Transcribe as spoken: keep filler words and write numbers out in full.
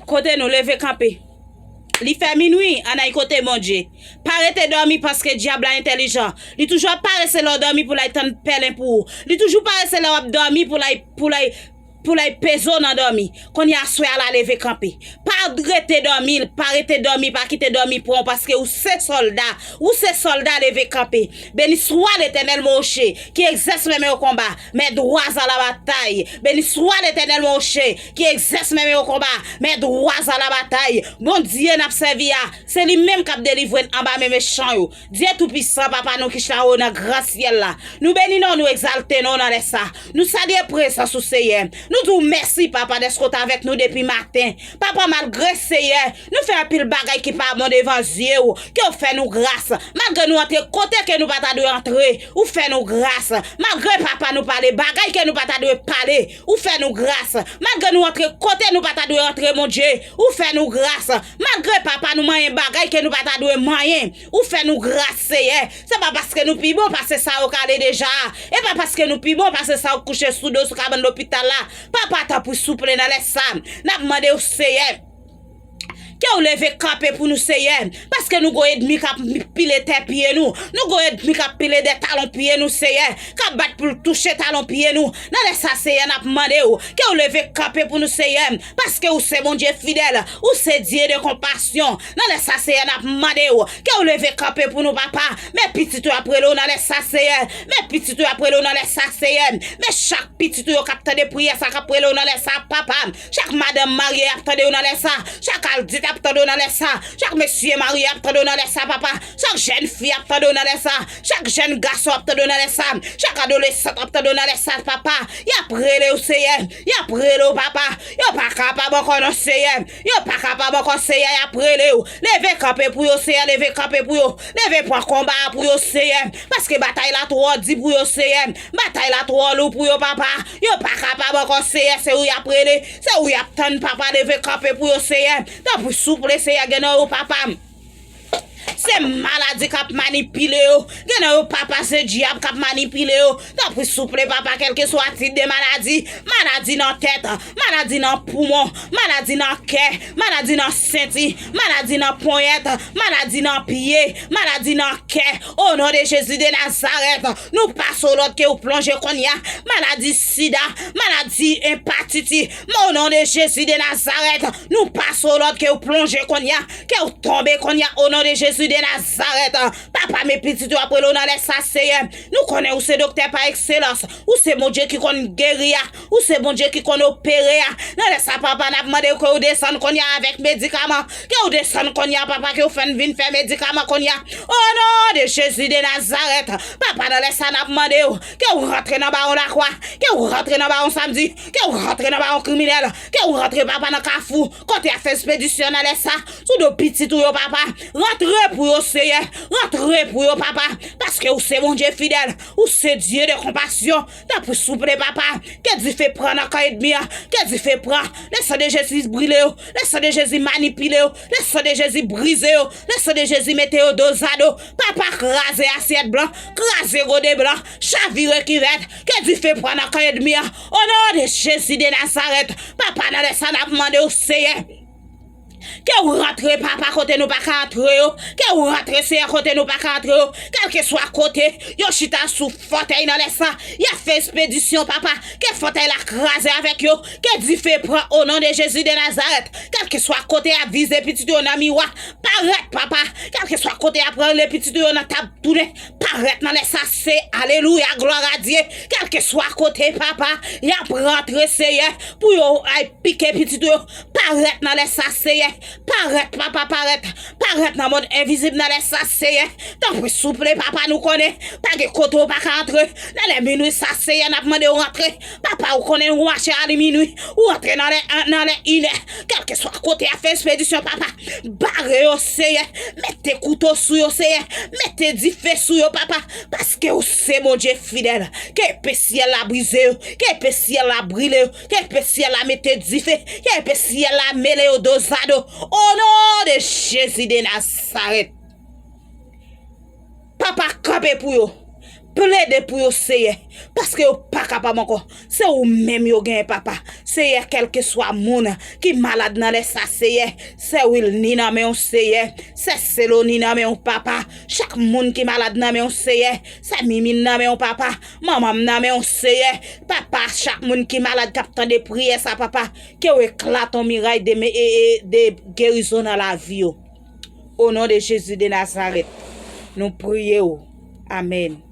Kote nou leve kanpe. Li fè minwi, ann al kote Bondye. Pa rete dòmi paske dyab la entèlijan. Li toujou ap parese lè w dòmi pou l al tann pèlen pou ou. Li toujou parese lè w ap dòmi pou l al, pou l al, pou l al peze w nan dòmi. Kounye a, aswè a la, leve kanpe. Pa rete dòmi, pa rete dòmi, pa kite dòmi pran w paske ou se sòlda. Ou se sòlda, leve kanpe. Béni soit l'Éternel, mon rocher, qui exerce mes meilleurs combats, mes droits à la bataille. Béni soit l'Éternel, mon rocher, qui exerce mes meilleurs combats, mes droits à la bataille. Bondye n ap sèvi a, se li menm k ap delivre n anba men mechan yo. Dye Toupisan, Papa nou ki chita wo nan gran syèl la, nou beni non w, nou egzalte non w nan lè sa. Nou salye prezans ou, Seyè. Nou di w mèsi, Papa, dèske w t avèk nou depi maten. Papa, malgre, Seyè, nou fè anpil bagay ki pa bon devan zye w, ke w fè nou gras. Malgre nou antre kote ke nou pa ta dwe antre, ou fè nou gras. Malgre, Papa, nou pale bagay ke nou pa ta dwe pale, ou fè nou gras. Malgre nou antre kote nou pa ta dwe antre, Bondye, ou fè nou gras. Malgre, Papa, nou manyen bagay ke nou pa ta dwe manyen, ou fè nou gras, Seyè. Se pa paske nou pi bon pase sa yo k ale deja a. E pa paske nou pi bon pase sa yo k kouche sou do sou kabann lopital la. Papa, tanpri, souple, nan lè sa, n ap mande w, Seyè, ke w leve kanpe pou nou, Seyè, paske nou gon ènmi k ap pile tè pye nou, nou gon ènmi k ap pile dè talon pye nou, Seyè, k ap bat pou l touche talon pye nou. Nan lè sa, Seyè, n ap mande w ke w leve kanpe pou nou, Seyè, paske ou se Bondye fidèl, ou se Dye de konpasyon. Nan lè sa, Seyè, n ap mande w ke w leve kanpe pou nou, Papa. Men pitit ou ap rele w nan lè sa, Seyè. Men pitit ou ap rele w nan lè sa, Seyè. Men chak pitit ou yo k ap tande priyè sa, k ap rele w nan lè sa, Papa. Chak madanm marye ap tande w nan lè sa. Chak adit ap tande w nan lè sa. Chak mesye marye ap tande w nan lè sa, Papa. Chak jèn fi ap tande w nan lè sa. Chak jèn gason ap tande w nan lè sa. Chak adolesant ap tande w nan lè sa, Papa. Y ap rele w, Seyè. Y ap rele w, Papa. Yo pa kapab ankò non, Seyè. Yo pa kapab ankò, Seyè. Y ap rele w. Leve kanpe pou yo, Seyè. Leve kanpe pou yo. Leve pran konba a pou yo, Seyè. Paske batay la twò di pou yo, Seyè. Batay la twò lou pou yo, Papa. Yo pa kapab ankò, Seyè. Se ou y ap rele. Se ou y ap tann, Papa. Leve kanpe pou yo, Seyè. Tanpri, souple, Seyè. Gen nan yo, Papa, se maladi k ap manipile yo. Gen nan yo, Papa, se dyab k ap manipile yo. Tanpri, souple, Papa, kèlkeswa tip de maladi, maladi nan tèt, maladi nan poumon, maladi nan kè, maladi nan senti, maladi nan ponyèt, maladi nan pye, maladi nan kè. O non de Jezi de Nazarèt, nou pase w lòd ke w plonje kounye a. Maladi sida, maladi epatiti, o non de Jezi de Nazarèt, nou pase w lòd ke w plonje kounye a, ke w tonbe kounye a, o non de Jezi de Nazarèt. Papa, men pitit ou ap rele w nan lè sa, Seyè. Nou konnen ou se doktè pa ekselans. Ou se Bondye ki konn geri a. Ou se Bondye ki konn opere a. Nan lè sa, Papa, n ap mande w ke w desann kounye a avèk medikaman. Ke w desann kounye a, Papa, ke w fè n vin fè medikaman kounye a. O non de Jezi de Nazarèt. Papa, nan lè sa, n ap mande w ke w rantre nan bawon lakwa. Ke w rantre nan bawon samdi. Ke w rantre nan bawon kriminèl. Ke w rantre, Papa, nan kafou. Kote y ap fè espedisyon nan lè sa. Sou do pitit ou yo, Papa. Rantre pou yo, Seyè. Rantre pou yo, Papa. Paske ou se Bondye fidèl. Ou se Dye de konpasyon. Tanpri, souple, Papa. Ke dife pran nan kan ènmi an. Ke dife pran. Le san de Jezi brile yo. Le san de Jezi manipile yo. Le san de Jezi brize yo. Le san de Jezi mete yo dozado. Papa, kraze asyèt blan. Kraze gode blan. Chavire kivèt. Ke dife pran nan kan ènmi an. O non de Jezi de Nazarèt. Papa, nan lè sa, n ap mande w, Seyè, ke w rantre, Papa, kote nou pa ka antre yo. Ke w rantre, Seyè, kote nou pa ka antre yo. Kèlkeswa kote yo chita sou fòtèy nan lè sa, y ap fè espedisyon, Papa. Ke fòtèy la kraze avèk yo. Ke dife pran o non de Jezi de Nazarèt. Kèlkeswa kote y ap vize pitit yo nan miwa, parèt, Papa. Kèlkeswa kote y ap rele pitit yo nan tab tounen, parèt nan lè sa, se alelouya, glwa a Dye. Kèlkeswa kote, Papa, y ap rantre, Seyè, pou yo al pike pitit yo. Parèt nan lè sa, Seyè. Parèt, Papa, parèt. Parèt nan mond envizib nan lè sa, Seyè. Tanpri, souple, Papa, nou konnen pa gen kote w pa ka antre. Nan lè minwi sa, Seyè, n ap mande w rantre. Papa, ou konnen ou mache ale minwi. Ou antre nan lè, nan lè inè. Kèlkeswa kote y ap fè espedisyon, Papa, bare yo, Seyè. Mete kouto sou yo, Seyè. Mete dife sou yo, Papa. Paske ou se Bondye fidèl. Ke epe syèl la brize yo. Ke epe syèl la brile yo. Ke epe syèl la mete dife. Ke epe syèl la mele yo dozado. O non de Jezi de Nazarèt. Papa, kanpe pou yo. plede pou yo, Seyè, paske yo pa kapab ankò. Se ou menm yo genyen, papa. Seyè, kèlkeswa moun ki malad nan lè sa, Seyè, sè Wilny nan men w, Seyè, sè Seloni nan men w, papa. Chak moun ki malad nan men w, Seyè, sè Mimine nan men w, papa. Manman m nan men w, Seyè, papa. Chak moun ki malad k ap tande priyè sa, papa, ke w eklate yon miray de, e, e, de gerizon nan lavi yo. O non de Jezi de Nazarèt, nou priye w. Amèn.